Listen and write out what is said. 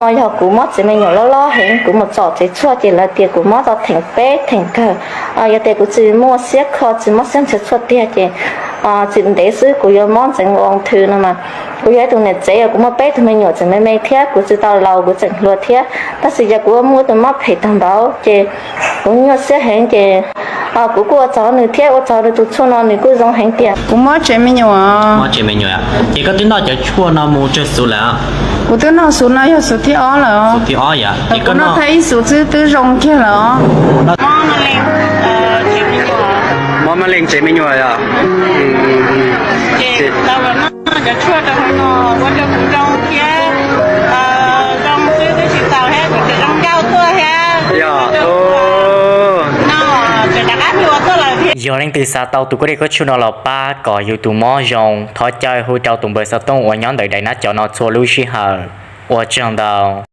Yog kuv mob tsev me nyuam loj loj heev, kuv mus txog tsev tshuaj ces lawv tias kuv mob tau theem peb theem kawg. Yog tias kuv tsis muaj siab kho, tsis muaj siab nrhiav tshuaj tiag ces tsis ntev xwb kuv yuav mob ntxeev ua ntxhw no mas. Kuv yog ib tug niam tsev, yog kuv muaj peb tug me nyuam tseem me me thiab, kuv tsis tau laus, kuv tseem hluas thiab. Tab sis yog kuv muaj ib tug mob phem tag npaum ces kuv nyuaj siab heev ces kuv kuj ua tsaug nws thiab, ua tsaug nws tus tshuaj no nws kuj zoo heev tiag. Kuv mob tsev me nyuam. Ces koj twb noj cov tshuaj no mus tsawg xuv lawm? Kuv twb noj xuv no yog xuv thib ob lawm. Xuv thib ob yom? Ces koj noj tau ib xuv xwb twb zoo kiag lawm os. Mob maj leej tsev me nyuam yom? Cov tshuaj rau hauv no ua rau kuv zoo thiab, zoo xwb twb tsis txaus thiab, kuv tseem zoo nkauj tuaj thiab. Yog, no tseem rov qab ua tuaj lawm thiab. Yog leej twg xav tau tus koj dej koj tshuaj no los pab kom yus tus mob zoo, thov caw hu rau tus npawb xov tooj uas nyob ntawm daim nab cov no txhua lub sij hawm. Ua tsaug ntau.